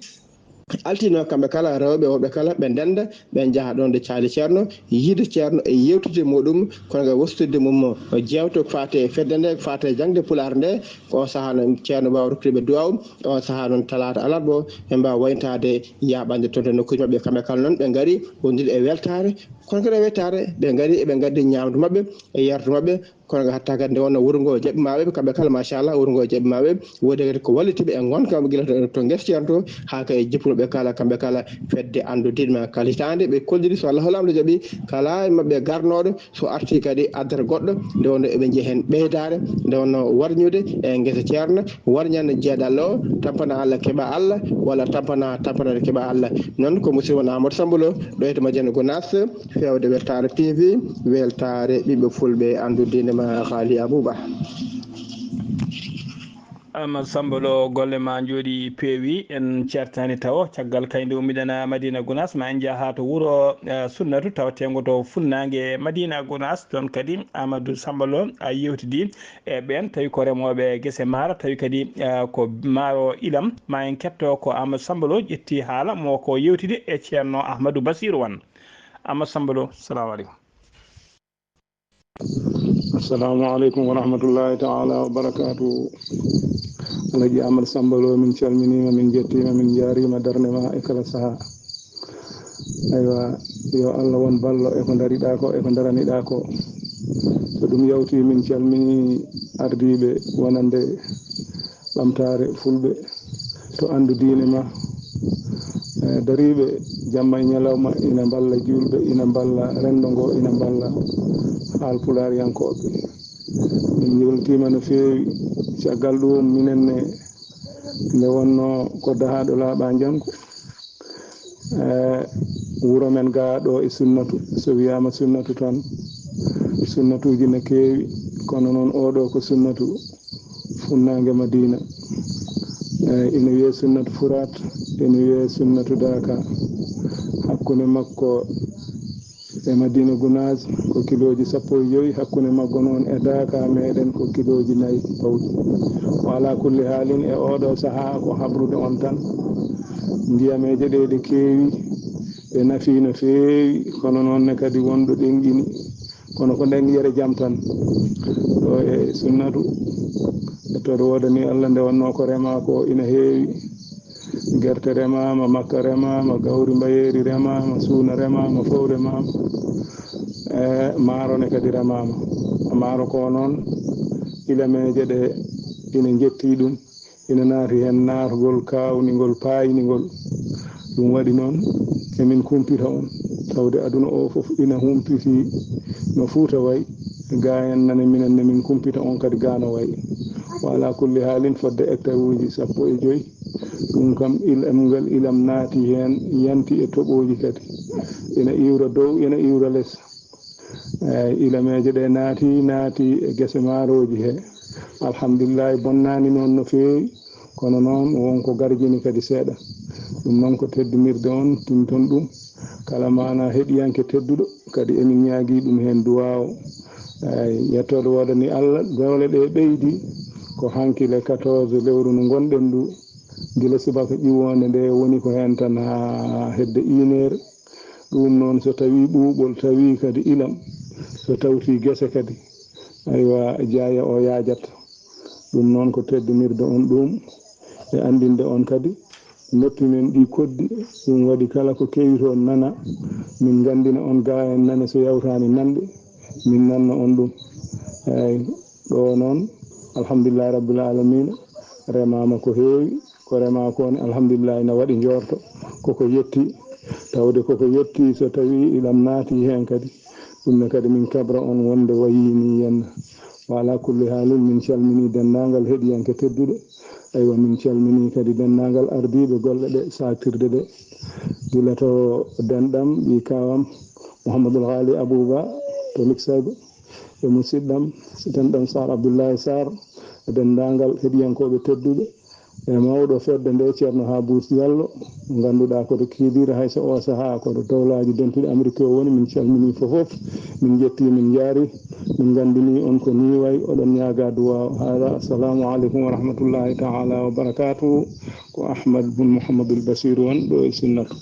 altino kamɓe kala, rewɓe, worɓe kala, ɓe ndennda, ɓe njaha ɗoon ɗo caali Ceerno, yiide Ceerno e yeewtude muɗum, kono e wostinde mum jeewte ko faati e fedde nde, ko faati e jaŋde Pulaar nde, ko on sahaa noon Ceerno waawa rokkude ɓe duwaaw, on sahaa noon talaata alarba o, ɓe mbaawa wayntaade yaaɓande toon to nokkuuji maɓɓe, kamɓe kala noon ɓe ngari wondude e weltaare, kono kadi e weltaare ɓe ngari, eɓe ngaddi ñaamdu maɓɓe e yardu maɓɓe, kono hatta kadi nde wonno wuro ngo jaɓɓiima ɓe, kamɓe kala, machallah, wuro ngo jaɓɓiima ɓe. Woodi kadi ko walliti ɓe e ngonka maɓɓe gila to, to ngesa Ceerno to, haa ka e jippuno ɓe kala, kamɓe kala fedde Anndu Diine Ma kala hitaande, ɓe kolliri so Allah Laamɗo jaɓi, kala e maɓɓe garnooɗo, so arti kadi addata goɗɗo, nde wonno eɓe njiya heen ɓeydaare, nde wonno warñude e ngesa Ceerno, warñande jeeɗal o, tampana Allah keɓa Allah, walla tampana, tampanaade keɓa Allah. Noon ko musidɗo mon Amadou Samba Lo, ɗo e to Madina Gunaas, feewde Weltaare T V, weltaare ɓiɓɓe Fulɓe Anndu Diine Ma, Ghali Abouba. Amadou Samba Lo, golle ma njooɗi peewi, en ceertaani tawo. Caggal kay nde ummiɗen Madina Gunaas, ma en njaha to wuro, eh, Sunnatu, tawateengo to funnaange Madina Gunaas. Toon kadi Amadou Samba Lo a yewtidi e ɓeen, tawi ko remooɓe gese maaro, tawi kadi, eh, ko maaro ilam. Ma en ketto ko Amadou Samba Lo ƴetti haala mo ko yewtide e Ceerno Ahmadou Bassirou Wane. Amadou Samba Lo, salamu aleykum. Assalamu aleykum wa rahmatullahi taala wa barakatuhu. Alaji Amadou Samba Lo, min calminima, min jettima, min jarima darnde ma e kala saaha. Aywa, yo Allah won ballo e ko dariɗa ko, e ko daraniɗa ko. So ɗum yawti, min calmini ardiɓe wonande ɓamtare fulɓe to anndu diine ma. Eh, dariiɓe jamma e ñalawma ina mballa juulɓe, ina mballa renndo ngo, ina mballa haalpulaariyankooɓe. Min njultiima no feewi. Caggal ɗum, minen ne, nde wonnoo ko dahaaɗo laaɓa njanko, eh, wuro men gaa ɗo e Sunnatu, so wiyaama Sunnatu tan, sunnatuuji ne keewi, kono noon oo ɗo ko Sunnatu funnaange Madina. Eh, ina wiyee Sunnatu Furaat, ina wiyee Sunnatu Daaka. Hakkunde makko e Madina Gunaas ko kilooji sappo e joy, hakkunde maggo noon e Daaka meɗen ko kilooji nayi pawɗi. Wa ala kulli haalin, e oo ɗo sahaa ko habrude on tan. Ndiyameeje ɗe, ɗe keewi, ɗe nafi no feewi, kono noon ne kadi won ɗo ɗenƴini. Kono ko nden yere jam tan. Ɗo e Sunnatu, e to ɗo woodani Allah, nde wonnoo ko remaa ko ina heewi. Gerte remaama, makka remaama, gawri mbayeeri remaama, suuna remaama, fow remaama. E maaro ne kadi remaama. Maaro ko noon, ilameeje ɗe ina njetti ɗum. Ina naati heen naatgol kaawningol, paayningol. Ɗum waɗi noon, emin kumpita on, tawde aduna o fof ina humpiti no Fuuta wayi, gaa en nane minen ne min kumpita on kadi gaa no wayi. Wa ala kulli haalin, fodde hectare uji sappo e joy, ɗum kam il-, emngal ilam naati heen, yanti e toɓooji kadi. Ina iwra dow, ina iwra les. Eey, ilameeje ɗe naati, naati e gese maarooji he. Alhamdulillahi, bonnaani noon no feewi, kono noon won ko garjini kadi seeɗa. Ɗum noon ko teddinirde on, tinton ɗum. Kala maana heɗiyanke tedduɗo, kadi emin ñaagii ɗum heen duwaaw. Eey, yettooɗo woodani Allah, doole ɗe ɓeydi, ko hanki le quatorze lewru ndu ngonɗen ndu, gila subaka ƴiwoonde nde woni ko heen tan haa hedde une heure. Ɗum noon, so tawii ɓuuɓol, tawii kadi ilam, so tawtii gese kadi, aywa, jaaya o yaajat. Ɗum noon ko teddinirde on ɗum e anndinde on kadi noppi men ɗi koddi. Ɗum waɗi kala ko kewi toon nana, min nganndina on gaa en nane so yawtaani nanɗe, min nanna on ɗum. Eey, ɗo noon, alhamdulillahi rabbil alamina, remaama ko heewi. Ko remaa ko ne, alhamdulillahi, na waɗi njoorto. Koko yetti, tawde koko yetti, so tawii ilam naati heen kadi, ɗum ne kadi min kabra on wonde wayii ni henna. Wa ala kulli haalin, min calminii denndaangal heɗiyanke tedduɗe. Aywa, min calminii kadi denndaangal ardiiɓe golle ɗe, saatirde ɗe. Gila to denɗam, ɓii kaawam, Mouhamadul Haali Abouba to Luxembourg, e musidɗam, denɗam Sarr Abdoulaye Sarr, e denndaangal heɗiyankooɓe tedduɓe, e mawɗo fedde nde, Ceerno Haabus Diallo, mo ngannduɗaa ko to kiidiira, hay so oo sahaa ko to dowlaaji dentuɗi Amrik o woni. Min calminii fof fof, min njettii, min njaarii, min nganndinii on ko nii wayi, oɗon ñaagaa duwaaw. Haaɗa, assalamu aleykum wa rahmatullahi taala wa barakaatuhu. Ko Ahmad bun Mouhamadul Basiir won ɗo e Sunnatu.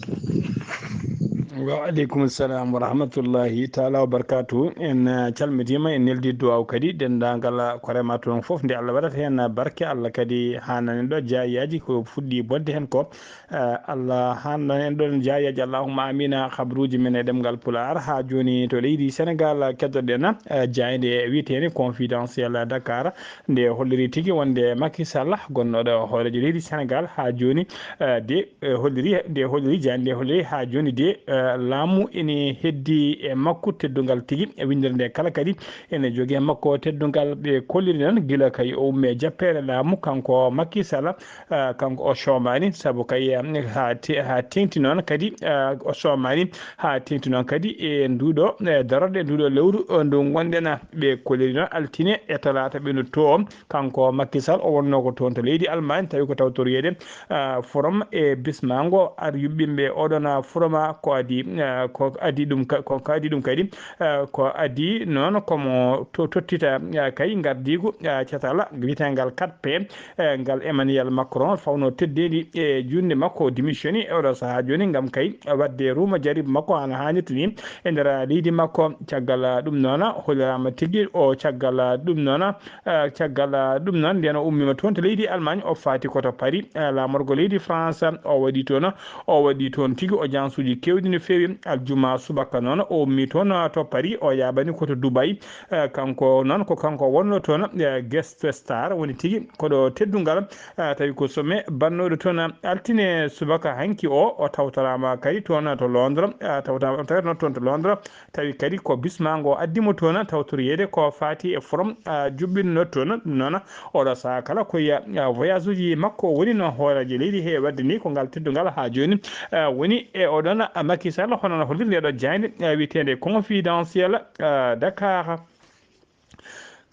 Wa aleykum salam wa rahmatullahi taala wa barakaatuhu. En, eh, calmitiima, en neldi duwaaw kadi denndaangal ko remaa toon fof, nde Allah waɗata heen barke, Allah kadi haanani ɗo jaayaaji ko fuɗɗi bonde heen ko. Eh, Allah haanani en ɗoon jaayaaji, allahumma amina, habruuji men e ɗemngal Pulaar. Haa jooni to leydi Senegaal, keddoɗen, eh, jaaynde wiyeteende Confidentiel Dakar, nde holliri tigi wonde Macky Sall, gonnooɗo hooreejo leydi Senegaal haa jooni, eh, de, eh, holliri, nde holliri jaaynde, nde holliri haa jooni de, eh, laamu ene heddi e makko teddungal tigi. E winndere nde kala kadi ene jogii e makko teddungal. Ɓe kolliri noon gila kay o ummii e jappeere laamu, kanko Macky Sall, ah, kanko o soomaani, sabu kay, ah, haa te-, haa teeŋti noon kadi, ah, o soomaani, haa teeŋti noon kadi e nduuɗo, e darorde nduuɗo lewru, eh, ndu ngonɗen. Ɓe kolliri noon altine e talaata ɓe ndutto o. Kanko Macky Sall o wonnoo ko toon to leydi Allemagne, tawi ko tawtoriyeede, ah, forum e bismaango ar yuɓɓinɓe oɗon, ah, forum, ah, ko adii, ah, ko adii ɗum ka-, ko, ko adii ɗum kadi, ah, ko adii noon ko mo to-, tottita, ah, kay ngardiigu, ah, catal wiyeteengal quatre P, eh, ngal Emmanuel Macron fawnoo teddeendi e juutnde makko, o démissioni e oɗo sahaa jooni ngam kay waɗde ruuma jaribu makko hano haanirta ni e nder leydi makko. Caggal, ah, ɗum noon, holliraama tigi o caggal, ah, ɗum noon, ah, caggal, ah, ɗum noon, nden o ummiima toon to leydi Allemagne, o faati ko to Paris, ah, laamorgo leydi France, o waɗi toon, o waɗi toon tigi audience uji keewɗi no feewi. Aljuma subaka noon, o ummii toon, ah, to Paris, o yaaɓani ko to Dubai. Ah, kanko noon, ko kanko wonnoo toon, ah, guest star, woni tigi ko ɗo teddungal, ah, tawi ko sommet bannooɗo toon, ah, altine subaka hanki o, o tawtoraama kadi toon to Londres, ah, tawtoraama toon to Londres, tawi kadi ko bismaango addi mo toon tawtoriyeede ko faati e forum, ah, juɓɓinno toon. Ɗum noon, oɗo sahaa kala ko ya, ah, voyage uji makko o woni no hooreejo leydi he waɗde ni ko ngal teddungal haa jooni, ah, woni e oɗon, ah, Macky Sall, hono no holliri nde ɗo jaaynde, ah, wiyeteende confidentiel, ah, Dakar.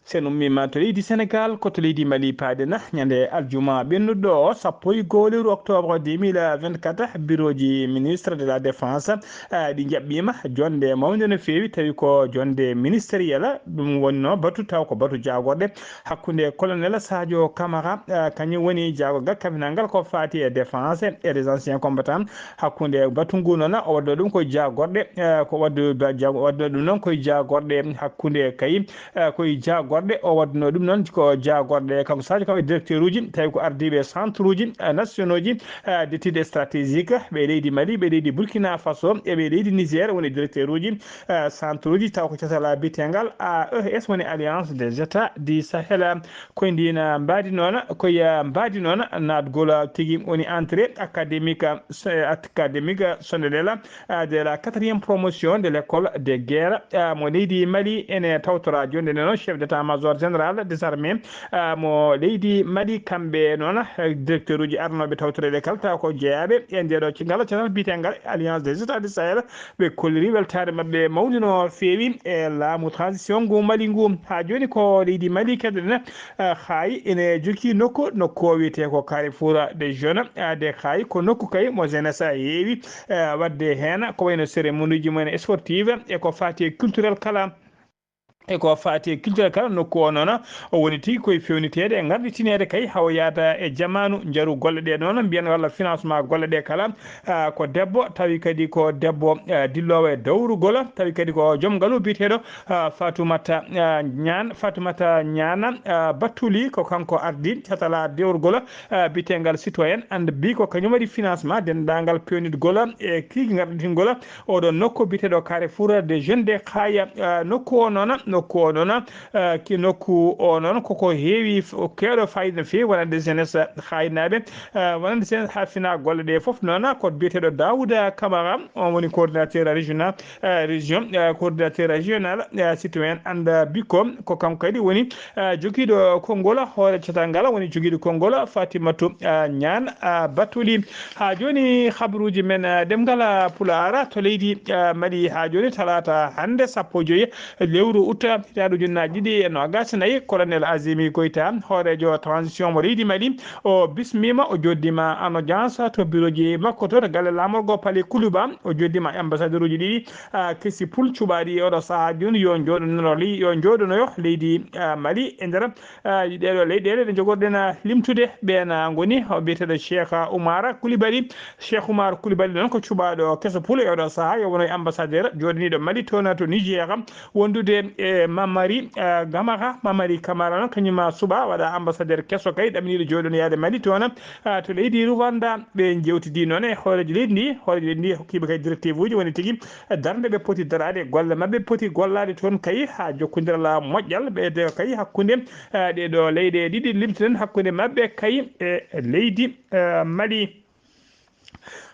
Sen ummiima to leydi Senegal, ko to leydi Mali paaɗen ñande aljuma ɓennuɗo o, sappo e goo lewru octobre deux mille vingt-quatre, birooji ministre de la défense, ah, ɗi njaɓɓiima jonde mawnde no feewi, tawi ko jonde ministériel, ɗum wonno batu, taw ko batu jaagorɗe hakkunde colonel Sadio Camara, ah, kañum woni jaagorgal kabinal ngal ko faati e défense et les anciens combattants. Hakkunde batu ngu noon, o waɗno ɗum ko jaagorɗe, eh, ko waɗde ba-, ja-, waɗno ɗum noon koye jaagorɗe hakkunde kay, eh, koye jaagorɗe, o waɗno ɗum noon ko jaagorɗe kanko Sadio Camara e directeur uji, tawi ko ardiiɓe centre uji, eh, nationaux ji, eh, d'études stratégiques, ɓe leydi Mali, ɓe leydi Burkina Faso, e ɓe leydi Niger, woni directeur uji, eh, centre uji, taw ko catal biyeteengal A E S, woni Alliance des États du Sahel. Koye ndin mbaadi noon, koye mbaadi noon naatgol tigi woni entrée académique, so-, académique, solennelle, ah, de la quatrième promotion de l'école de guerre, ah, mo leydi Mali, ene tawtora jonde nde noon chef d'état-major général des armées, ah, mo leydi Mali. Kamɓe noon, eh, directeur uji arnooɓe tawtoreede kala taw ko jeyaaɓe e ndeeɗo ci-, ngal catal biyeteengal Alliance des États du Sahel, ɓe kolliri weltaare maɓɓe mawnde no feewi e laamu transition ngu Mali ngu. Haa jooni ko leydi Mali keddoɗen, eh, haay ene jogii nokku, nokku o wiyetee ko Carrefour des Jeunes, eh, de haay ko nokku kay mo jeunesse heewi, eh, waɗde heen ko wayno cérémonie uji mumen sportive e ko faati e culturel kala. E ko faati e culturel kala, nokku o noon o woni tigi koye fewniteede e ngarɗitineede kay hawo yaada e jamaanu. Njaru golle ɗe noon mbiyen walla financement golle ɗe kala, ah, ko debbo, tawi kadi ko debbo, ah, dilloowo e dawrugol, tawi kadi ko joom ngalu biyeteeɗo, ah, Fatoumata, ah, Niane, Fatoumata Niane, ah, Battouli, ko kanko ardi catal dawrugol, ah, biyeteengal Citoyenne and Bi, ko kañum waɗi financement denndaangal peewnitgol e kiiki ngarɗitingol oɗo nokku biyeteeɗo Carrefour des Jeunes de Kaya. Ah, nokku o noon, nokku o noon, ah, ki nokku o noon koko heewi f-, keewɗo fayida no feewi wonande jeunesse Kaynaɓe, ah, wonande jeunesse haa fina golle ɗe fof noon ko biyeteeɗo Daouda Camara, on woni coordinateur régional, ah, région, ah, coordinateur régional, ah, citoyen and Bi, ko kanko kadi woni, ah, jogiiɗo konngol hoore catal ngal, woni jogiiɗo konngol Fatimatu, ah, Niane, ah, Battouli. Haa jooni, habaruuji men, ah, ɗemngal, ah, Pulaar to leydi, ah, Mali. Haa jooni, talaata hannde, sappo e joy lewru ut, hitaande ujunnaaji ɗiɗi e noogaas e nayi, Colonel Azimi Goïta, hooreejo transition mo leydi Mali, o bismiima, o jooɗdiima en audience to birooji makko to, to galle laamorgo Palais Kuluba. O jooɗdiima ambassadeur uji ɗiɗi, ah, kesi pul cuɓaaɗi e oɗo sahaa jooni, yo njooɗonoyo ley-, yo njooɗonoyo leydi, ah, Mali e nder ah, ɗeɗo leyɗeele ɗe jogorɗen, ah, limtude, ɓeen, ah, ngoni o biyeteeɗo Cheikh, ah, Oumar Coulibaly. Cheikh Oumar Coulibaly noon ko cuɓaaɗo keso pul e oɗo sahaa, yo wono e ambassadeur jooɗaniiɗo Mali toon to Niger, wondude e Mamari, ah, Gamara. Mamari Camara noon, kañum ma suɓa waɗa ambassadeur keso kay, ɗaminiiɗo jooɗonoyaade Mali toon. Ah, to leydi Rwanda, ɓe njeewtidi noon e hooreejo leydi ndi, hooreejo leydi ndi hokkiiɓe kay directive uji, woni tigi darnde ɓe poti daraade, golle maɓɓe poti gollaade toon kay haa jokkondiral moƴƴal, ɓeyde kay hakkunde, eh, ɗee ɗoo leyɗe ɗiɗi limteten hakkunde maɓɓe kay e leydi, eh, Mali.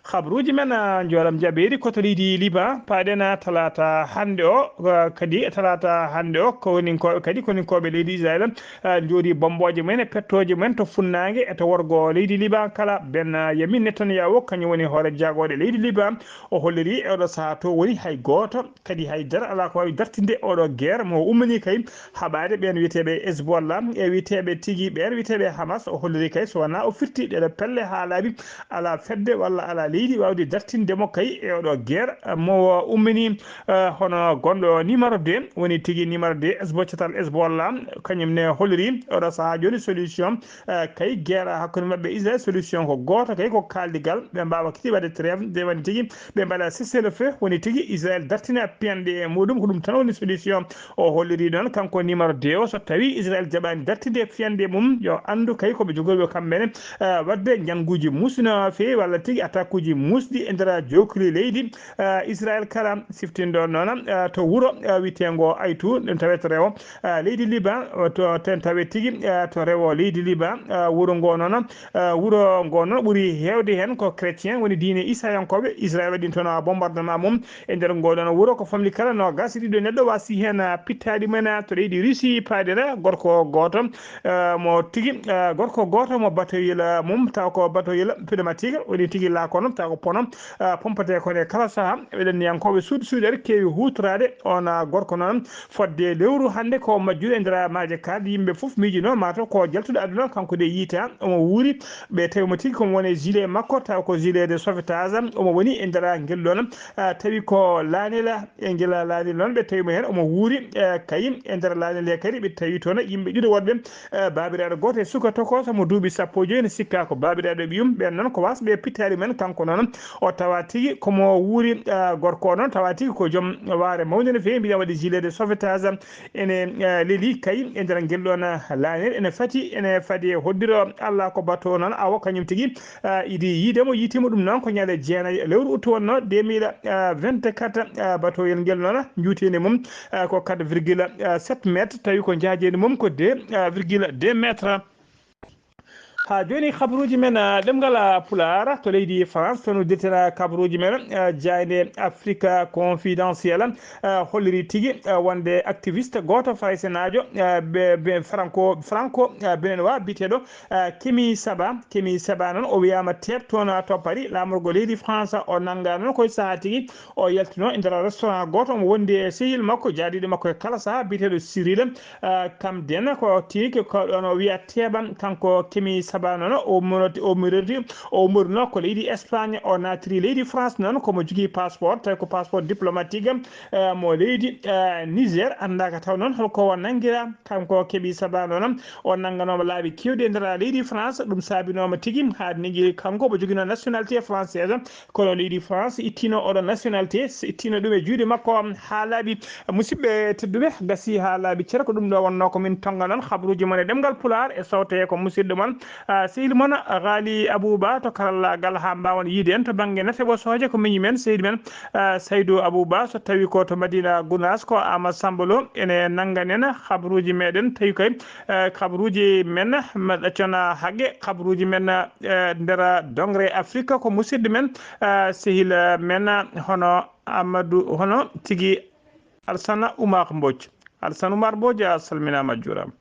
Habruuji men, ah, njooram jabeeri ko to leydi Liban. Paaɗen, ah, talaata hannde o, ah, kadi talaata hannde o, koninkooɓe kadi, koninkooɓe leydi Israel, ah, njooɗi bommbooje mumen e pettooje mumen to funnaange e to worgo leydi Liban kala. Ben, ah, Yamin Netanyahu, kañum woni hoore jaagooɗe leydi Liban, o holliri e oɗo sahaa to woni hay gooto, kadi hay dara alaa ko waawi dartinde oɗo guerre mo ummini kay haɓaade ɓeen wiyeteeɓe Hezbollah e wiyeteeɓe tigi ɓeen wiyeteeɓe Hamas. O holliri kay so wonaa o firti ɗeɗo pelle haa laaɓi, alaa fedde walla alaa leydi waawde dartinde mo kay e oɗo guerre mo ummini, eh, hono gonɗo numéro deux, woni tigi numéro deux Hezbo-, catal Hezbollah, kañum ne holliri oɗo sahaa jooni solution, eh, kay guerre hakkunde maɓɓe Israel, solution ko gooto kay ko kaaldigal, ɓe mbaawa kadi waɗde trêve, nde woni tigi ɓe mbaɗa cessez-le-feu, woni tigi Israel dartina piyanɗe e muɗum, ko ɗum tan woni solution. O holliri noon kanko numéro deux o, so tawi Israel jaɓaani dartinde piyanɗe mum, yo anndu kay ko ɓe jogori ɓe kamɓe ne, eh, waɗde njannguuji muusɗi no feewi walla tigi attaque uji muusɗi e nder jookli leydi, eh, Israel kala. Siftinɗo noon, eh, to wuro, eh, wiyeteengo Aytu, ɗum tawete rewo, eh, leydi Liban, eh, to, ten tawe tigi, eh, to rewo leydi Liban, eh, wuro ngo noon, eh, wuro ngo noon ɓuri heewde heen ko chrétien, woni diine isayankooɓe. Israel waɗi toon bombardement mum e nder ngo ɗoon wuro, ko famɗi kala noogaas e ɗiɗo neɗɗo waasi heen, eh, pittaaɗi mumen, eh, to leydi Russie, paaɗira gorko gooto, eh, mo tigi, eh, gorko gooto mo batoyel, eh, mum, taw ko batoyel pneumatique, woni tigi laakono, taw ko pono, eh, pompetee ko e kala sahaa. Eɗen niyankooɓe suuɗi suuɗere keewi huutoraade oon, eh, gorko noon. Fodde lewru hannde ko majjuɗo e nder maaje kaaɗe, yimɓe fof miijino maa taw ko jaltuɗo aduna, kanko de yiita omo wuuri. Ɓe tawi mo tigi komo woni e gilet makko, taw ko gilet de sauvetage, omo woni e nder ngel ɗoon, ah, tawi ko laanel, e ngel laanel noon ɓe tawi mo heen omo wuuri, eh, kayi e nder laanel he kadi ɓe tawi toon yimɓe ɗiɗo woɗɓe, eh, baabiraaɗo gooto e suka tokooso mo duuɓi sappo e joyi, ne sikka ko baabiraaɗo ɓiyum. Ɓeen noon ko waasɓe pittaali men, kanko noon o tawa tigi komo wuuri, ah, gorko o noon tawa tigi ko joom waare mawnde no feewi, mbiɗa waɗi gilet de sauvetage, ene, eh, leli kay e nder ngel ɗoon, ah, laanel, ene fati, ene fadi e hoddiro Allah ko bato noon, awa kañum tigi, ah, idi yiide mo, yiiti mo ɗum noon ko ñande jeenayi lewru août wonnoo deux mille vingt-quatre, ah, batoyel ngel noon njuuteendi mum, ah, ko quatre virgule sept mètres, tawi ko njaajeendi mum ko deux virgule deux mètres. Haa jooni, kabaruuji men, ah, ɗemngal, ah, Pulaar to leydi France, to noddirten, ah, kabaruuji men, ah, jaaynde Africa Confidentiel, ah, holliri tigi, ah, wonde activiste gooto Faraysenaajo, ah, be, be Franco, Franco, ah, Benenwa biyeteeɗo, ah, Kemi Seba. Kemi Seba noon o wiyaama teeɓ toon, ah, to Paris, laamorgo leydi France. O nanngaa noon ko e sahaa tigi o yaltino e nder restaurant gooto, omo wondi e sehil makko, jaadiiɗo makko e kala sahaa, biyeteeɗo Cyril, ah, Camden. Ko tigi ko ɗoon o wiya teeɓan, kanko Kemi Seba noon, o ummono-, o ummorti-, o ummorino ko leydi Espagne, o naatiri leydi France noon, komo jogii passeport, tawi ko passeport diplomatique, eh, mo leydi, eh, Niger. Anndaaka taw noon holko o nanngiraa, kanko Kemi Seba noon, o nannganooma laabi keewɗi e nder leydi France, ɗum saabinooma tigi haa nigi kanko omo joginoo nationalité française, kono leydi France ittiino oɗo nationalité, s-, ittiino ɗum e juuɗe makko haa laaɓi. Musidɓe tedduɓe, gasi haa laaɓi cere, ko ɗum ɗo wonnoo ko min tonnga noon kabaruuji mon e ɗemngal Pulaar e sawte ko musidɗo mon, ah, sehil mon Ghali Abouba to karallaagal haa mbaawen yiide en to bannge nate ɓosooje ko miñi men, sehil men, ah, Saydou Abouba, so tawi ko to Madina Gounass ko Ama Samba Lo ene nannganen kabaruuji meɗen, tawi koye, ah, kabaruuji men, ma ɗaccon haqqe, kabaruuji men, eh, nder dongre Afrique ko musidɗo men, eh, sehil men, hono Amadou, hono tigi Alsana Oumar Mbodj. Alsana Oumar Mbodj, a salminaama, a juuraama.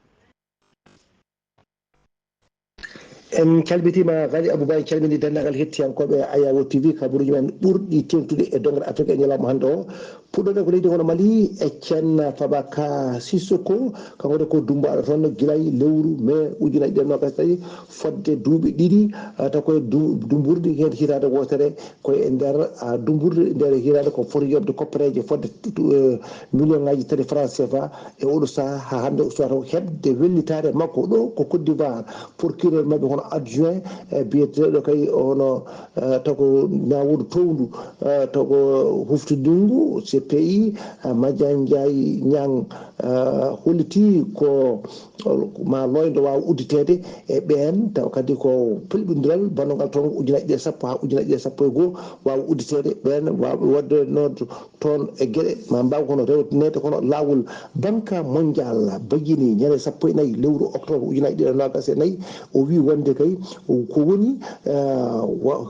En calmitiima, Ghali Abouba, en calminii denndaangal hettiyankooɓe Ayawo T V, kabaruuji men ɓurɗi teeŋtude e dongre Afrique e ñalawma hannde o. Puɗɗoɗen ko leydi hono Mali, e Etienne Fabaka Sissoko, kanko de ko dumbaaɗo toon gila e lewru mai ujunaaji ɗiɗi e noogas e tawi, fodde duuɓi ɗiɗi, ah, taw koye du-, dumburɗi heen hitaande wootere, koye e nder, ah, dumburɗi nder hitaande ko foti yoɓde koppereeje fodde tu-, tu-, eh, million ŋaaji tati franc C F A e oɗo sahaa haa hannde o suwata heɓde wellitaare makko ɗo ko Côte d'Ivoire, procureur maɓɓe hono adjoint, eh, biyeteeɗo kay hono eh, taw ko ñaawuudu towndu, eh, taw ko huftidingu C P I, eh, Madiang Ndiaye Niang, eh, holliti ko, eh, ma looyndo waawa udditeede e ɓeen, taw kadi ko pelɓindiral bannungal toon ujunaaji ɗiɗi e sappo haa ujunaaji ɗiɗi e sappo e goo waawa udditeede, ɓeen waawa waɗde no toon e geɗe ma mbaaw kono rewtineede kono laawol. Banque Mondiale bayyini ñande sappo e nayi lewru octobre ujunaaji ɗiɗi e noogas e nayi, o wii wonde Kay ko woni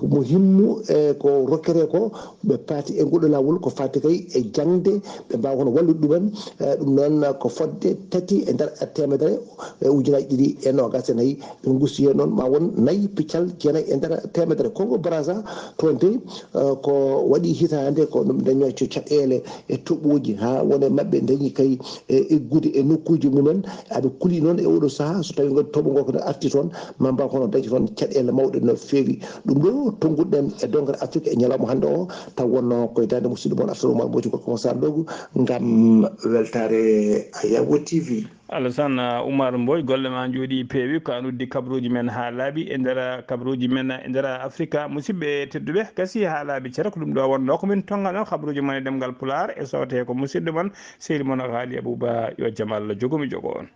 muhimmu e ko rokkete ko, ɓe paati e ngol laawol ko faati kay e jaŋde, ɓe mbaawa hono wallude ɗumen. Ɗum noon ko fodde tati e nder teemedere e ujunaaji ɗiɗi e noogaas e nayi, ɓe ngusti heen noon ma won nayi piccal jeenayi e nder teemedere. Kongo Brazza toon dey ko waɗi hitaande ko ɗum dañoo caɗeele e toɓooji haa won e maɓɓe dañi kay e eggude e nokkuuji mumen. Aɓe kuli noon e oɗo sahaa so tawi ngol toɓo ngol ko arti toon ma mbaw kono dañi toon caɗeele mawɗe no feewi. Ɗum ɗo tonnguɗen e dongre Afrique e ñalawma hannde o, taw wonno koye daande musidɗo mon Artur Oumar Mbodji, gorko mo Sarr Ndogu, ngam weltaare Ayawo T V. Alassane Oumar Mbodj, golle ma njooɗi peewi, ko an uddi kabaruuji men haa laaɓi e nder kabaruuji men e nder Afrika. Musidɓe tedduɓe, gasi haa laaɓi cere, ko ɗum ɗo wonno ko min tonngano kabaruuji mon e ɗemngal Pulaar e sowte ko musidɗo mon, sehil mon Ghali Abouba, yo jam Allah jogo mi jogo on.